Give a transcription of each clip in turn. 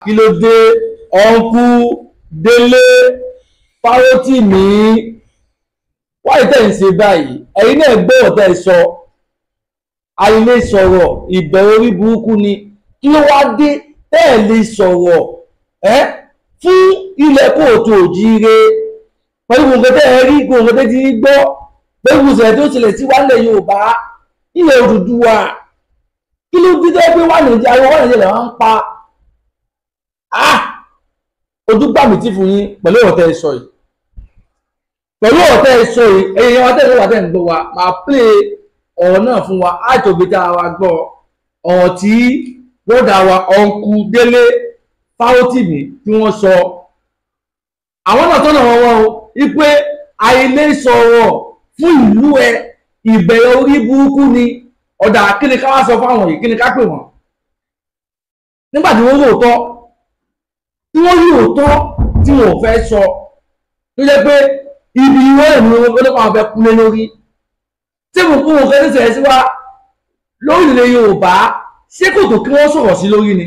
Kí ló dé ọ̀nkú Délé Fárótìmí? Wáyé tẹ̀ ń ṣe báyìí, ẹ̀yin náà gbọ́ ọ̀tẹ̀ sọ, àìlè sọ̀rọ̀ ìbẹ̀rù orí burúkú ni. Kí ló wá dé tẹ́ ẹ̀ lè sọ̀rọ̀ ẹ́ fún ilẹ̀ kóòtù òjíire pẹ̀lú gbogbo tẹ́ ẹ rí, gbogbo tẹ́ ti gbọ́, pẹ̀lú ìṣẹ̀lẹ̀ tó ṣẹlẹ̀ sí wálẹ̀ Yorùbá, ilẹ̀ Odùduwà? Kí ló dé tẹ́ pé wà Nàìjíríà, wà Nàìjíríà lè wá ń pa? Ojú gbà mí tí fún yín pẹ̀lú ọ̀tẹ̀ sọ yìí, pẹ̀lú ọ̀tẹ̀ sọ yìí. Ẹ̀yin wa tẹ̀lé wa tẹ̀ ń gbọ́ wa, máa play ọ̀rọ̀ náà fún wa, àjọgbé tá a wa gbọ́ ọ̀rọ̀ tí bọ́dà wa ọ̀nkú Délé Fárótìmí tí wọ́n sọ. Àwọn náà tọ́nà wọn wọ́n o wípé àìlè sọ̀rọ̀ fún ìlú ẹ ìbẹ̀rẹ̀ orí burúkú ni. Ọ̀dà kí ni ká wá sọ fáwọn yìí? Kí ni ká pè wọ́n nígbà tí wọ́n lóòótọ́, tí wọ́n rí òótọ́ tí wọ́n ò fẹ́ sọ, tó jẹ́ pé ibi wọ́n lè mú ọlọ́pàá àwọn fẹ́ kúlé lórí tí mo kún òun kẹ́sì sẹ̀rẹ̀ sí wa lórí ilẹ̀ Yorùbá? Ṣé kò tó kí wọ́n sọ̀rọ̀ sí lórí ni?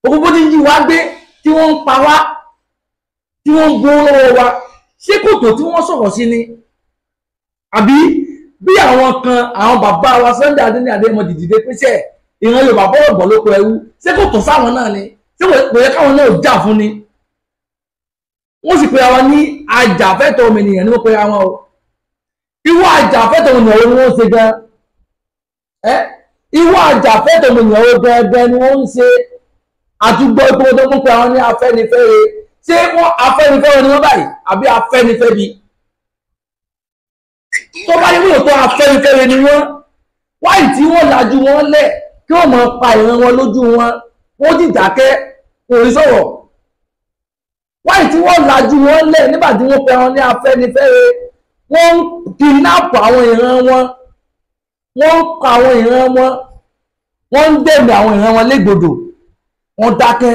Òkú bó ti ń yí wá gbé, tí wọ́n ń pa wá, tí wọ́n ń gbó lọ́wọ́ wa, ṣé kò tó tí wọ́n sọ̀rọ̀ sí ni? Àbí bí àwọn kan, àwọn bàbá wa Sunday Adéníyì Adéyẹmọ dìde pèsè ìran Yorùbá bọ́rọ̀ bọ̀ lóko ẹrú, ṣé kò tó sáwọn náà ni? Ṣé kò yẹ káwọn náà jà fún ni? Wọ́n sì pe àwọn ní ajàfẹ́tọ̀ọ́ ọmọnìyàn ni wọ́n pe àwọn o. Irú ajàfẹ́tọ̀ọ́ ọmọnìyàn wo ni wọ́n ń ṣe gan? Irú ajàfẹ́tọ̀ọ́ ọmọnìyàn wo gangan ni wọ́n ń ṣe? Àtúgbọ́ ìpínlẹ̀ tó ń pe àwọn ní Afẹ́nifẹ́re. Ṣé wọ́n Afẹ́nifẹ́re ni wọ́n báyìí àbí Afẹ́nifẹ́bi? Tó bá yẹ kó tó Afẹ́nifẹ́re ni wọ́n, wáyé tí wọ́n lajú wọn lẹ̀ kí wọ́n máa pa ìran wọn lójú wọn, wọ́n ti dákẹ́, kò ní sọ̀rọ̀. Wáyé tí wọ́n lajú wọn lẹ̀ nígbà tí wọ́n pe àwọn ní Afẹ́nifẹ́re, wọ́n ń kidnap àwọn ìran wọn, wọ́n ń pa àwọn ìran wọn, wọ́n ń dẹ̀mí àwọn ìran wọn légbodò, wọ́n dákẹ́.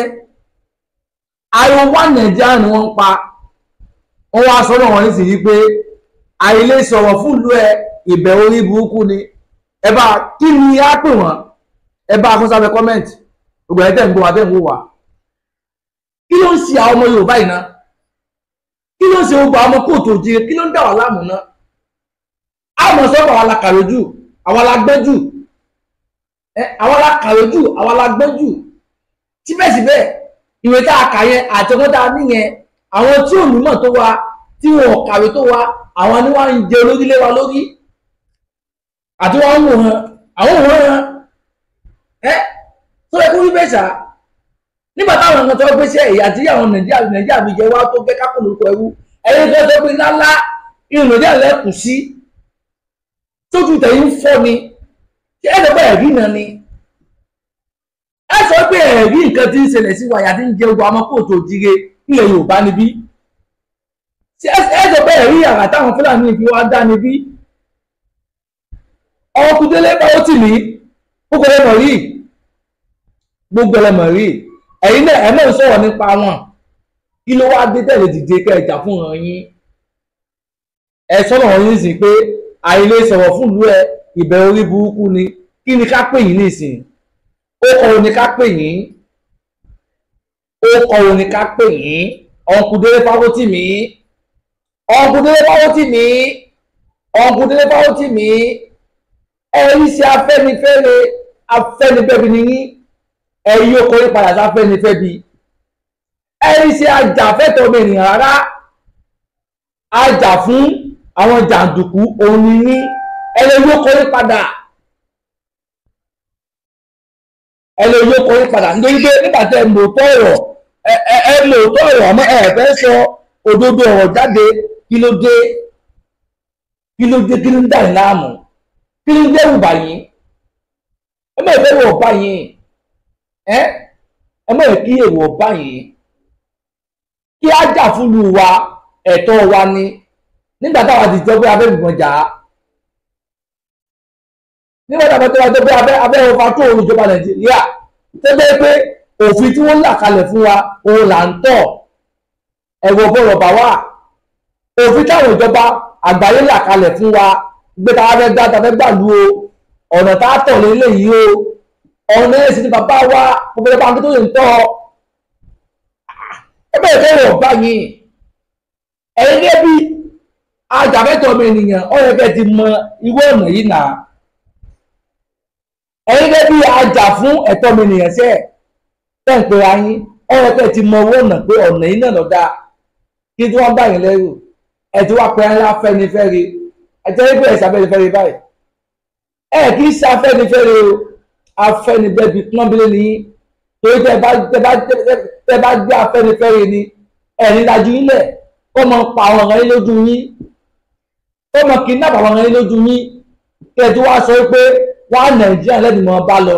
Ariwo wá Nàìjíríà ni wọ́n ń pa. Wọ́n wá sọ́nà wọn nísìnyí pé àìlè sọ̀rọ̀ fún ìlú ẹ ìbẹ̀rù orí burúkú ni. Ẹ bá kí ni á pè wọ́n? Ẹ bá kó sábẹ́ kọ́mẹ́ǹtì. Gbogbo ẹ̀ tẹ̀ ń gbọ́ wa, tẹ̀ ń wò wá. Kí ló ń ṣe àwọn ọmọ Yorùbá yìí náà? Kí ló ń ṣe gbogbo àwọn ọmọ kóòtù òjìrè? Kí ló ń dà wá láàmú náà? Àmọ́ sọ́kọ̀ àwa la kàwé jù, àwa la gbọ́n jù, àwa la kàwé jù, àwa la gbọ́n jù. Síbẹ̀síbẹ̀ ìwé tá a kà yẹn àti ọgbọ́n tá a ní yẹn, àwọn tí ò nímọ̀ tó wa, tí wọn ò kàwé tó wa, àwọn ni wọ́n ń jẹ olórílé wa lórí, àti wọ́n ń wò hàn, àwọn òun hàn ẹ́ tó yẹ kó rí bẹ́ẹ̀ sá. Nígbà táwọn nǹkan tó gbé sí ẹ̀yà tí àwọn Nàìjíríà fi jẹ wá tó gẹ́ kápò lórúkọ ẹrú, ẹ̀yìn tó tó gbé ńláńlá inú Nàìjíríà lẹ́kùn sí, tójú tẹ̀yìn fọ́ ni. Ṣé ẹ sọ pé ẹ̀rí náà ni? Ẹ sọ pé ẹ̀rí nǹkan tí ń ṣẹlẹ̀ sí wa, ìyà tí ń jẹ ogun àwọn kóòtù òjìire nílẹ̀ Yorùbá níbí? Ṣé ẹ sọ pé ẹ̀rí àrà táwọn Fúlàní fi wá dá níbí? Ọkùnrin Délé Fárótìmí, gbogbo ẹlẹ́mọ̀ rí, gbogbo ẹlẹ́mọ̀ rí. Ẹ̀yin náà ẹ̀ náà sọ̀rọ̀ nípa wọn. Kí ló wá dé tẹ̀lé dìde kẹ́ ẹ jà fún wọn yín? Ẹ sọ̀rọ̀ wọn yín sí pé àìlè sọ̀rọ̀ fún ìlú ẹ ìbẹ̀rù orí burúkú ni. Kí ni ká pè yín nísìn? Ó kọ́ ni ká pè yín? Ó kọ́ ni ká pè yín? Ọ̀nkú Délé Fárótìmí, Ọ̀nkú Délé Fárótìmí, Ọ̀nkú Délé Fárótìmí, ẹ̀yin ṣe Afẹ́nifẹ́re, Afẹ́nifẹ́bi ni yín. Ẹ̀yin ó kọrí padà sáfẹ́nifẹ́bi. Ẹ̀yin ṣe ajàfẹ́tọ̀ọ́ ọmọ ènìyàn rárá, ajà fún àwọn jàǹdùkú òun ni yín. Ẹ̀yin yóò kọrí padà, ẹ̀yin yóò kọrí padà. Nítorí pé nígbà tí ẹ mọ̀ òótọ́ ọ̀rọ̀, ẹ mọ̀ òótọ́ ọ̀rọ̀ àmọ́ ẹ fẹ́ sọ òdodo ọ̀rọ̀ jáde. Kí ló dé? Kí ló dé? Kí ló ń dà yín láàmú? Kí ló ń dẹ́rù bà yín? Ẹ má ìfẹ́ wọ̀ bá yín. Ẹ má kí èrò ọba yìí. Kí á jà fúnlu wa, ẹ̀tọ́ wa ni. Nígbà táwa ti jọ pé abẹ́ ìgbọ̀n jà á, nígbà táwa ti jọ pé abẹ́ ọba tó òun ìjọba Nàìjíríà, tó jẹ́ pé òfin tí wọ́n là kalẹ̀ fún wa òun là ń tọ̀, ẹ̀rọ bọ̀rọ̀ bá wà. Òfin táwọn ìjọba àgbáyé là kalẹ̀ fún wa gbé táwa fẹ́ dá, táwa fẹ́ gbàlú o, ọ̀nà tá a tọ̀ lélẹ́yìí o, ọ̀nà ẹ̀sìn ní bàbá wa Professor Banki tó lè ń tọ́. Ẹ bẹ̀rẹ̀ kẹ́rù ọ̀bá yín. Ẹ̀yin gẹ́gẹ́ bí ajàfẹ́tọ̀ọ́ ọmọ ènìyàn, ó yẹ kẹ́ ti mọ irú ọ̀nà yìí nà. Ẹ̀yin gẹ́gẹ́ bí ajà fún ẹ̀tọ́ ọmọ ènìyàn sẹ́ẹ̀ tẹ́ ń pera yín, ó yẹ kẹ́ ti mọ owó ọ̀nà pé ọ̀nà yìí náà lọ́dà kí tí wọ́n bá yín lẹ́rù. Ẹ ti wá pé ńlá Afẹ́nifẹ́re, ẹ jẹ́ pé ẹ̀ ṣàfẹ́nifẹ́re báyìí. Ẹ kì í ṣe Afẹ́nifẹ́re o, Afẹ́nibẹ́bi pọ́nbélé ni yín. Torí tẹ́ bá gbé Afẹ́nifẹ́re ni ẹ̀ ní dájú ilẹ̀ kó mọ pa àwọn ọ̀ràn yín lójú yín, kó mọ kidnap àwọn ọ̀ràn yín lójú yín, kí ẹ ti wá sọ pé wá Nàìjíríà lẹ́nu mọ́ bá lọ.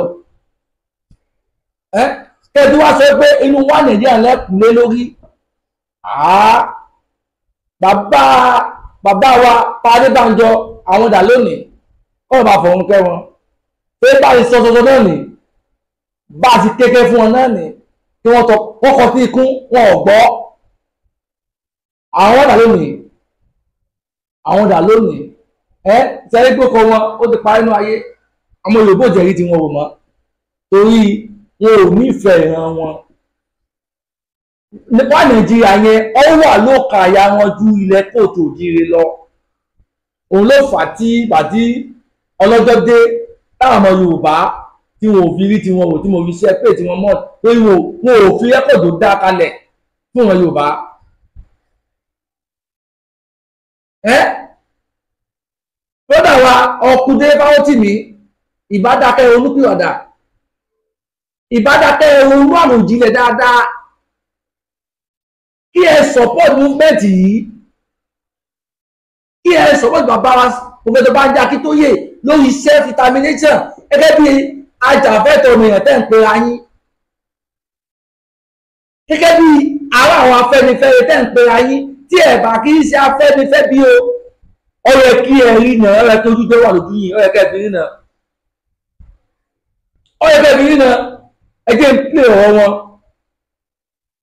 Kí ẹ ti wá sọ pé inú wá Nàìjíríà lẹ́kùnlé lórí. Bàbá wa Pa Adébánjọ àwọn dà lónìí, kọ́ bá fọ̀hún kẹ́ wọn. Pé bá ti sọ sọsọ náà nì, bá ti kéke fún wọn náà nì, kí wọ́n tọ kọ́kọ́ sí ikún wọn ò gbọ́. Àwọn dà lónìí, àwọn dà lónìí. Ẹ sẹ́rí pé kọ́ wọn ó ti parí inú ayé. Ọmọ Yorùbá ò jẹ́rìí tí wọn wò mọ́, torí wọn ò nífẹ̀ẹ́ ìran wọn. Nípa Nàìjíríà yẹn, ó wà lóka àyà wọn ju ilẹ̀ kóòtù òjíire lọ. Òun ló fà á tí bàtí ọlọ́jọ́ dé táwọn ọmọ Yorùbá tí wọn ò fi rí tí wọn wò, tí mo fi ṣe pé tí wọn mọ̀ pé wọn ò fi rẹ́kọ̀dù dá kalẹ̀ fún wọn Yorùbá. Lọ́dà wa ọkùnrin Fáwọ́tìmí ìbádákẹ́ olúpìwàdà, ìbádákẹ́ ronú àròjinlẹ̀ dáadáa, kí ẹ support movement yìí, kí ẹ support bàbá wa Professor Banji Akíntóyè lórí self determination gẹ́gẹ́ bí ajàfẹ́tọ̀ọ́ ènìyàn tẹ́ ń pera yín, gẹ́gẹ́ bí ará àwọn Afẹ́nifẹ́re tẹ́ ń pera yín. Tí ẹ bá kí í ṣe Afẹ́nifẹ́ bí o, ó yẹ kí ẹ rí náà, ó yẹ kí ojú tó wà lójú yìí, ó yẹ kí ẹ fi rí náà, ó yẹ kí ẹ fi rí náà. Ẹ jẹ́ n play ọ̀rọ̀ wọn,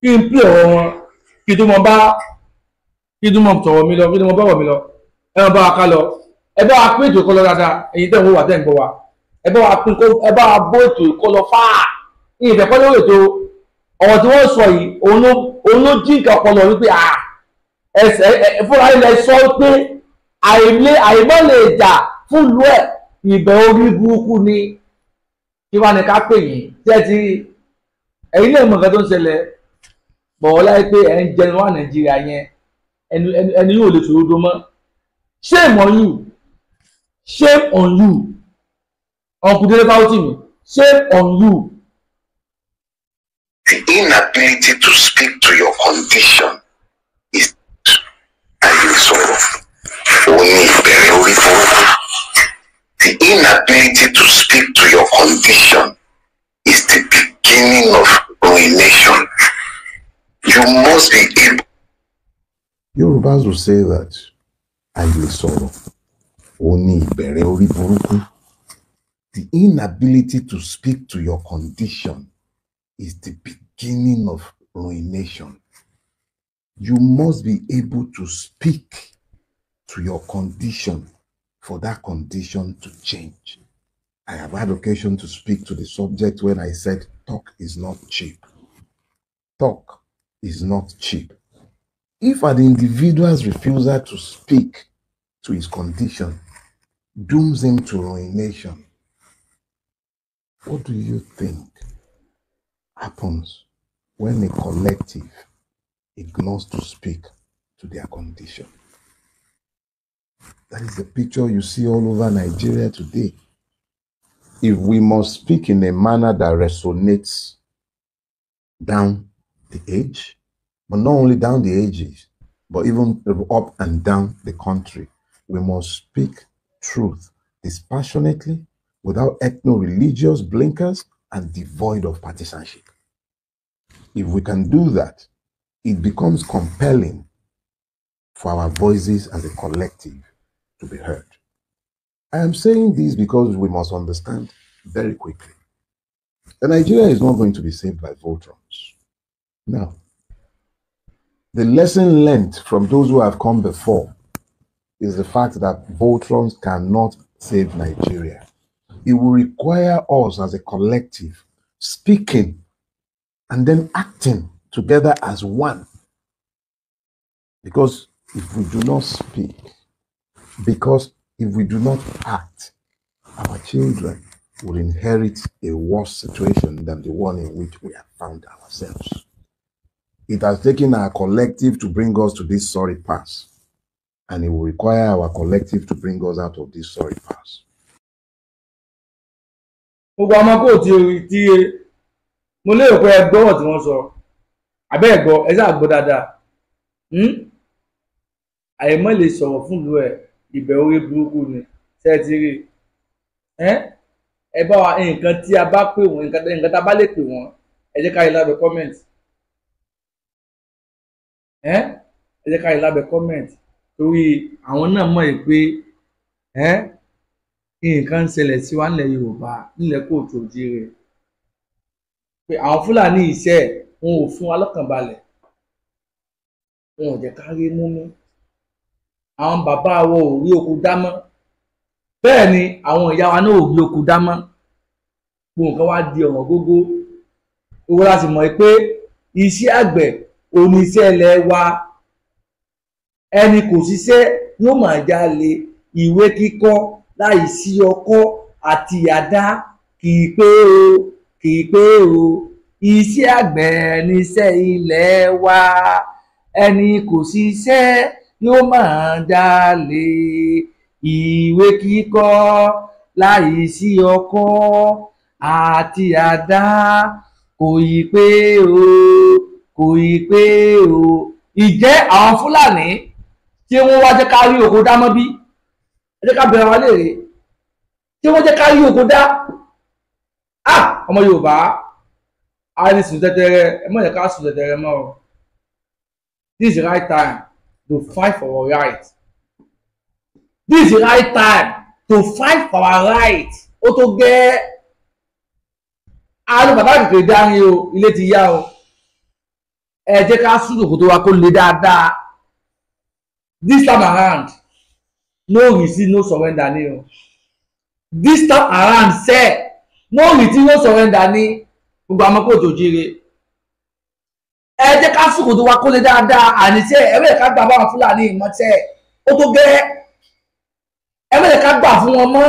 kí n play ọ̀rọ̀ wọn, kí tó mọ bá, kí tó mọ sọ̀rọ̀ mi lọ, kí tó mọ bọ̀rọ̀ mi lọ. Ẹ máa bá wa ká lọ, ẹ bá wa pín ètò ìkọlọ dáadáa. Ẹ̀yin tẹ́ ń wò wá, tẹ́ ń gbọ́ wa, ẹ bá wa pín, ẹ bá wa bó ètò ìkọlọ fáà. Ní ìfẹ́ kọ́ lórí ètò ọ̀rọ̀ tí wọ́n sọ yìí, òun ló jí nǹkan ọpọlọ wípé ẹsẹ̀ fúnra ilẹ̀ sọ pé àìmọ́ lè jà fún ìlú ẹ̀, ìbẹ̀ orí burúkú ni. Kí wàá ní ká pè yín tí ẹ ti rí? Ẹ̀yin náà mọ̀ nǹkan tó ń ṣẹlẹ̀ bọ̀wọ́ láyé pé ẹ̀ ń jẹun wá Nàìjíríà yẹn, ẹni yóò lè ṣòro mọ́. Shame on you, shame on you, Uncle Dele Fáwọ́tìmí, shame on you. The inability to speak to your condition is àìlèsọ̀rọ̀, òun ni ìbẹ̀rẹ̀ orí burúkú. The inability to speak to your condition is the beginning of ruination. You must be able. Yorùbás will say that àìlèsọ̀rọ̀ òun ni ìbẹ̀rẹ̀ orí burúkú. The inability to speak to your condition is the beginning of ruination. You must be able to speak to your condition for that condition to change. I have had occasion to speak to the subject when I said talk is not cheap. Talk is not cheap. If an individual's refusal to speak to his condition dooms him to ruination, what do you think happens when a collective ignores to speak to their condition? That is the picture you see all over Nigeria today. If we must speak in a manner that resonates down the age, but not only down the ages, but even up and down the country, we must speak truth dispassionately, without ethno-religious blinkers, and devoid of partisanship. If we can do that, it becomes compelling for our voices as a collective to be heard. I am saying this because we must understand very quickly that Nigeria is not going to be saved by Voltrons. No. The lesson learned from those who have come before is the fact that Voltrons cannot save Nigeria. It will require us as a collective speaking and then acting together as one. Because if we do not speak, because if we do not act, our children will inherit a worse situation than the one in which we have found ourselves. It has taken our collective to bring us to this sorry pass, and it will require our collective to bring us out of this sorry pass. Gbogbo ọmọ kò tí tí mo lérò pé ẹ gbọ́rọ̀ tí wọ́n sọ, àbẹ́ ẹ gbọ́, ẹ ṣáà gbọ́ dáadáa. Àìmọ́ lè sọ̀rọ̀ fún ìlú ẹ̀, ìbẹ̀ orí burúkú ni. Ṣé ẹ ti rí ẹ bá wa nǹkan tí a bá pè wọ́n, nǹkan tá a bá lè pè wọ́n, ẹ jẹ́ ká rí lábẹ́ comment. Ẹ jẹ́ ká rí lábẹ́ comment, torí àwọn náà mọ̀ ẹ́ pé nǹkan ń ṣẹlẹ̀ sí wa nílẹ̀ Yorùbá, nílẹ̀ kóòtù òjíire, pé àwọn Fúlàní iṣẹ́ wọn ò fún wa lọ́kàn balẹ̀, wọn ò jẹ́ ká rí mú mú, àwọn bàbá wa ò rí oko dá mọ́, bẹ́ẹ̀ ni àwọn ìyá wa náà ò rí oko dá mọ́. Gbogbo nǹkan wá di ọ̀wọ́n gógó. Owó láti mọ̀ pé iṣẹ́ àgbẹ̀ oníṣẹ́ ilẹ̀ wa, ẹni kò ṣiṣẹ́ yóò máa jalè. Ìwé kíkọ́ láì sí ọkọ́ àti àdá kì í pé o, kì í pé o. Iṣẹ́ àgbẹ̀ níṣẹ́ ilẹ̀ wa, ẹni kò ṣiṣẹ́ yóò máa jalè. Ìwé kíkọ́ láì sí ọkọ́ àti àdá kò ì pé o, kò ì pé o. Ìjẹ́ àwọn Fúlàní tí wọ́n wá jẹ́ ká rí oko dá mọ́ bí? Ẹ jẹ́ ká bẹ̀rẹ̀ wa léèrè, tí wọ́n jẹ́ ká rí oko dá? Ọmọ Yorùbá, a ní sùn tẹ́tẹ́rẹ́, ẹ má jẹ́ ká sùn tẹ́tẹ́rẹ́ mọ́ o. This is the right time to fight for our right. This is the right time to fight for our right. Ó tó gẹ́. Àrùn bàbá kékeré dárin o, ilé ti yá o. Ẹ jẹ́ ká sùn òkòtò wa kó le dáadáa. This time around, no receipt, no surrender ni o. This time around, sẹ́, no receipt, no surrender ni. Gbogbo àwọn kóòtù òjíire, ẹ jẹ́ ká sùn òkòtò wa kó le dáadáa. Àníṣe ẹ bẹ̀rẹ̀ ká gbà báwọn Fúlàní ìmọ̀tẹ́, ó tó gẹ́. Ẹ bẹ̀rẹ̀ ká gbà fún wọn mọ́.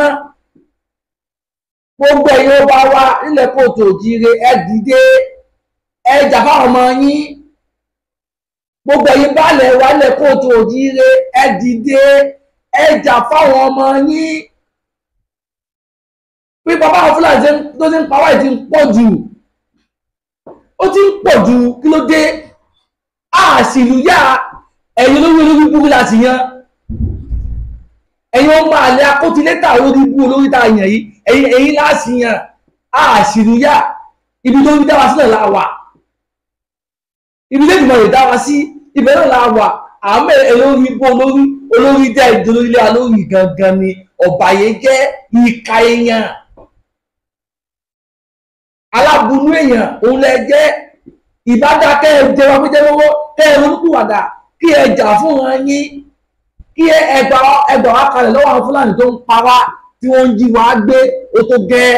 Gbogbo ẹ̀yin ọba wa nílẹ̀ kóòtù òjíire, ẹ dìde, ẹ jà fáwọn ọmọ yín. Gbogbo ẹ̀yin baálẹ̀ wa nílẹ̀ kóòtù òjíire, ẹ dìde, ẹ jà fáwọn ọmọ yín. Pípa báwọn Fúlàní tó ti ń pa wáyé ti ń pọ̀ jù, ó ti ń pọ̀ jù. Kí ló dé? Àṣìlúyà ẹ̀yin olórí olórí burú láti yan. Ẹ̀yin ọmọ àlẹ́ akótilétà olórí bú olórí tá a yàn yìí, ẹ̀yin láti yan. Àṣìlúyà ibi tó ń dá wa sílẹ̀ la wà, ibi tó ìgbìmọ̀ lè dá wa sí ibẹ̀ náà la wà. Àmọ́ olórí bú olórí olórí jẹ́ ìdólórílé alórí gangan ni ọ̀bàyéjẹ́, ìka èèyàn, alábùnú èèyàn òun lẹ jẹ́. Ìbádákẹ́ ẹ jẹun apẹ́jẹ́ lọ́wọ́, kẹ́ ẹ ronúkúwàdà, kí ẹ jà fún wọn yín, kí ẹ gbà wá kalẹ̀ lọ́wọ́ àwọn Fúlàní tó ń pa wá, tí wọ́n ń jí wá gbé. Ó tó gẹ́.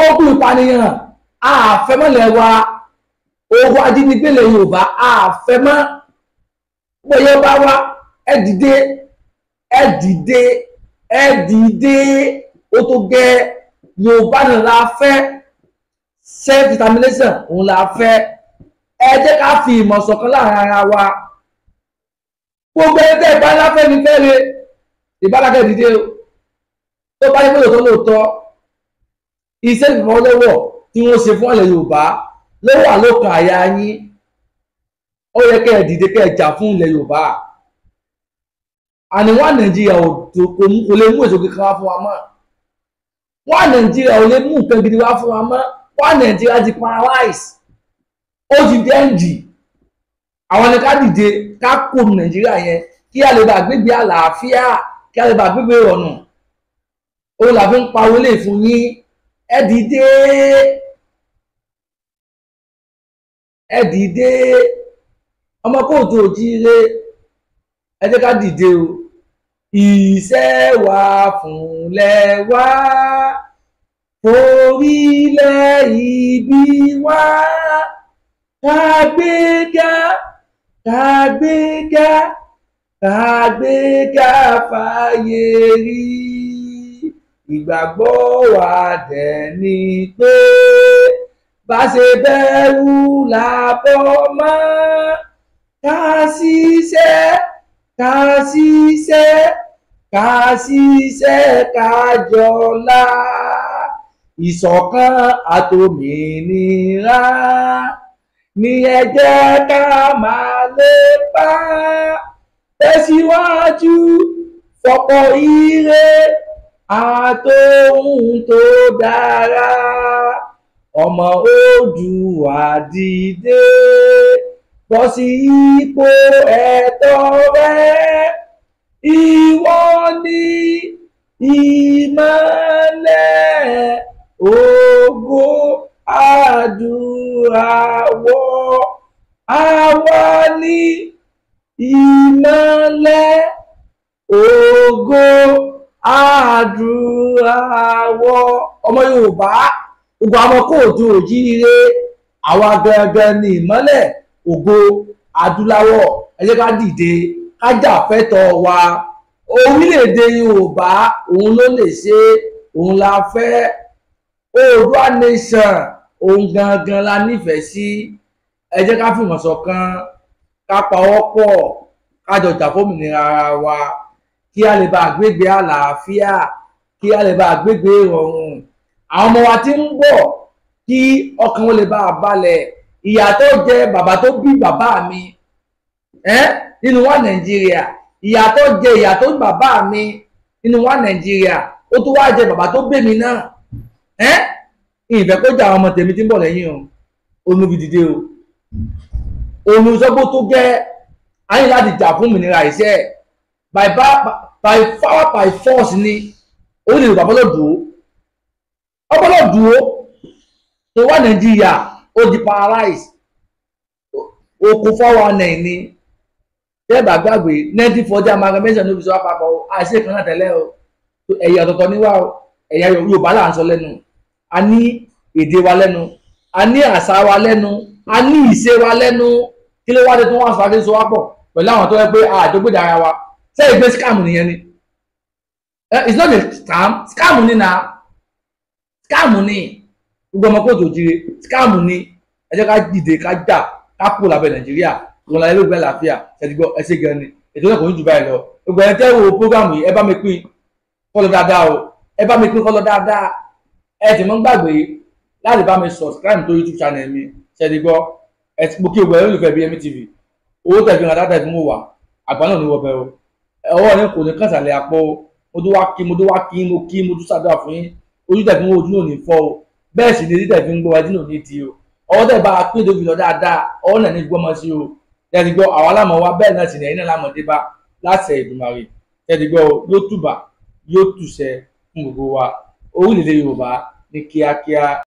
Ogun ìpànìyàn àfẹ́mọ́lẹ̀ wa, ogun ajínigbé lẹ̀ Yorùbá àfẹ́mọ́. Bóyá bá wá, ẹ dìde, ẹ dìde, ẹ dìde. Ó tó gẹ́. Yorùbá náà la fẹ́, self determination òun la fẹ́. Ẹ jẹ́ ká fi ìmọ̀ ṣọ̀kan láàrin ara wa. Gbogbo ẹni tẹ́ ìbá láfẹ́ ní fẹ́re, ìbárakẹ́ dìde o. Tó bá yẹ pé lóòótọ́ lóòótọ́ iṣẹ́ ìfọwọ́lọ́wọ́ tí wọ́n ṣe fún ilẹ̀ Yorùbá ló wà lókàn àyà yín, ó yẹ kẹ́ ẹ dìde, kẹ́ ẹ jà fún ilẹ̀ Yorùbá. Àní wọ́n Nàìjíríà kò lè mú èso kankan wá fún wa mọ́. Wọ́n Nàìjíríà ò lè mú nǹkan gidi wá fún wa mọ́. Wọ́n Nàìjíríà ti paralyze, ó ti dẹ́ǹdì. Àwọn ni ká dìde, ká kó Nàìjíríà yẹn, kí a lè bá gbégbé àlàáfíà, kí a lè bá gbégbé ọ̀nà. Òun là fi ń pa wọlé fún yín. Ẹ dìde, ẹ dìde, ọmọ kóòtù òjíire, ẹ jẹ́ ká dìde o. Iṣẹ́ wa fúnlẹ̀ wa, forílẹ̀ ibi wa. Kàgbéga, kàgbéga, kàgbéga fàyè rí. Ìgbàgbọ́ wa dẹ̀ ni pé bá ṣe bẹ̀rù làbọ̀ mọ́. Ká ṣiṣẹ́, ká ṣiṣẹ́, ká ṣiṣẹ́ ká jọlá. Ìṣọ̀kan àtòmìnira ní ẹ jẹ́ ká máa lépa. Tẹ̀síwájú fọ̀pọ̀ ire àtohun tó dára. Ọmọ Oòduà dìde bọ́ sí ipò ẹ̀tọ́ rẹ. Ìwọ ni ìmọ́lẹ̀ ògo adúláwọ̀. Àwa ni ìmọ́lẹ̀ ògo adúláwọ̀. Ọmọ Yorùbá, gbogbo àwọn kóòtù òjíire, àwa gangan ni ìmọ́lẹ̀ ògo adúláwọ̀. Ẹ jẹ́ ká dìde, ká jà fẹ́tọ̀ wa. Orílẹ̀-èdè Yorùbá òun ló lè ṣe, òun la fẹ́. Oòduà nation òun gangan la nífẹ̀ẹ́ sí. Ẹ jẹ́ ká fìmọ̀ ṣọ̀kan, ká pawọ́pọ̀, ká jọ jà fómìnira ara wa, kí a lè bá gbégbé àlàáfíà, kí a lè bá gbégbé ìrọ̀rùn. Àwọn ọmọ wa tí ń bọ̀, kí ọkàn wọn lè bá a balẹ̀. Ìyà tó jẹ bàbá tó bí bàbá mi nínú wa Nàìjíríà, ìyà tó jẹ ìyà tó bàbá mi nínú wa Nàìjíríà, ó tún wá jẹ bàbá tó bí mi náà. Ìfẹ́ kó jẹ àwọn ọmọ tèmi tí ń bọ̀ lẹ́yìn o. Olùbí dìde o, olùsọ́gbó tó gẹ́ ayé láti jà fún òmìnira iṣẹ́ by power by force ni. Orílẹ̀ Yorùbá gbọ́dọ̀ dúró, ó gbọ́dọ̀ dúró. Tó wá Nàìjíríà ó di paralyze, okun 419 ni. Tẹ́ẹ̀bà gbàgbé 1940 amalgamation ló fi sọ àpapọ̀ àìsí ìkan náà tẹ́lẹ̀ o. Ẹ̀yà ọ̀tọ̀ọ̀tọ̀ níwá o. Ẹ̀yà Yorùbá là ń sọ lẹ́nu, a ní èdè wa lẹ́nu, a ní àṣà wa lẹ́nu, a ní ìṣe wa lẹ́nu. Kí ló wá dé tó wọ́n sọ àti sọ wá pọ̀ pẹ̀lú àwọn tó yẹ pé àjọgbéda ara wa? Ṣé ìgbé scam nìyẹn ni? It's not a scam, scam ni na, scam ni. Gbogbo ọmọ kóòtù òjìire, scam ni. Ẹ jẹ́ ká dìde, ká jà, ká kúrò lábẹ́ Nàìjíríà. Wọn láyé ló gbẹ àlàáfíà. Ṣètìgbọ́ ẹ ṣe gan ni. Ètò náà kò ní jù báyìí lọ. Gbogbo ẹni tẹ́ wo prógámù yìí, ẹ bá mi pín kó lọ dáadáa o. Ẹ bá mi pín kó lọ dáadáa. Ẹ sì mọ́ gbàgbé láti bá mi subscribe tó YouTube channel mi. Ṣètìgbọ́ ẹ ti mo kí gbogbo ẹ olùfẹ́ BMI TV. Owó tẹ̀fí hàn dáadáa fún wa, àgbà náà ní wọ́n bẹ̀ o. Ọwọ́ ní kò ní kàn sàlẹ̀ àpò o. Mo tún wá kí, mo tún wá kí, mo kí, mo tún ṣàdúrà fún yín. Ojú tẹ̀fí ń wo ojú náà ní fọ́ o. Bẹ́ẹ̀ sì ni etí tẹ̀fí ń gbọ́ ojú náà ní di o. Ọwọ́ tẹ̀ bá a pín tó fi lọ dáadáa, ọwọ́ náà ní gbọ́mọ sí o. Tẹ́tí gbọ́ àwa lámọ̀ wá, bẹ́ẹ̀ náà sì ní ẹ̀yin náà lámọ̀ dé bá láṣẹ Èdùmàrè. Tẹ́tí gbọ́ yóò tùbà, yóò tùṣẹ fún gbogbo wa. Orílẹ̀-èdè Yorùbá ní kíákíá.